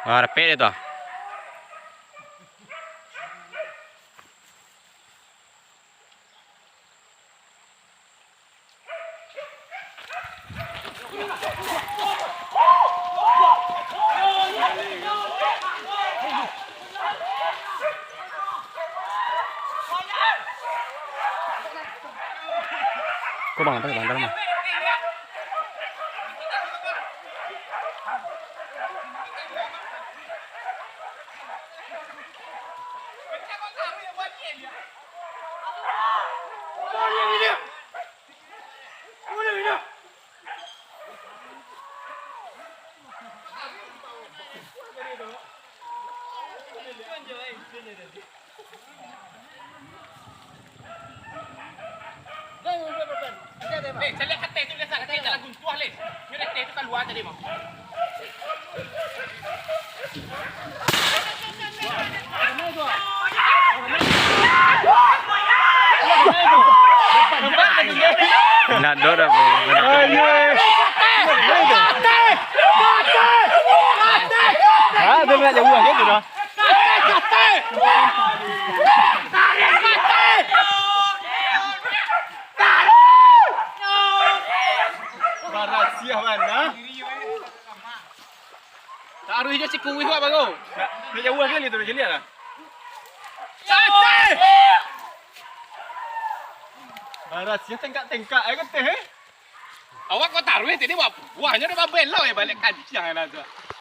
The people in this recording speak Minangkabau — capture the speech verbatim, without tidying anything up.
Ah, rapek dia tu. Kau bangun, bangun, bangun. Eh, caliak kateh tu, biaso kateh dalam guntuah, Lin. Nyo kateh tu kalua tadi, mah. Nak dor apa? Ah, dia nak jauh aja tu dah. Barasiah mana? Taruih jo siku wih wak baru. Nak, nak jauh kali tu, nak caliak lah. Barasiah tengkak-tengkak ai kateh, eh. Awak kau taruih tadi, wak, buahnyo dah babelok, eh, baliak kancang ai lah tu.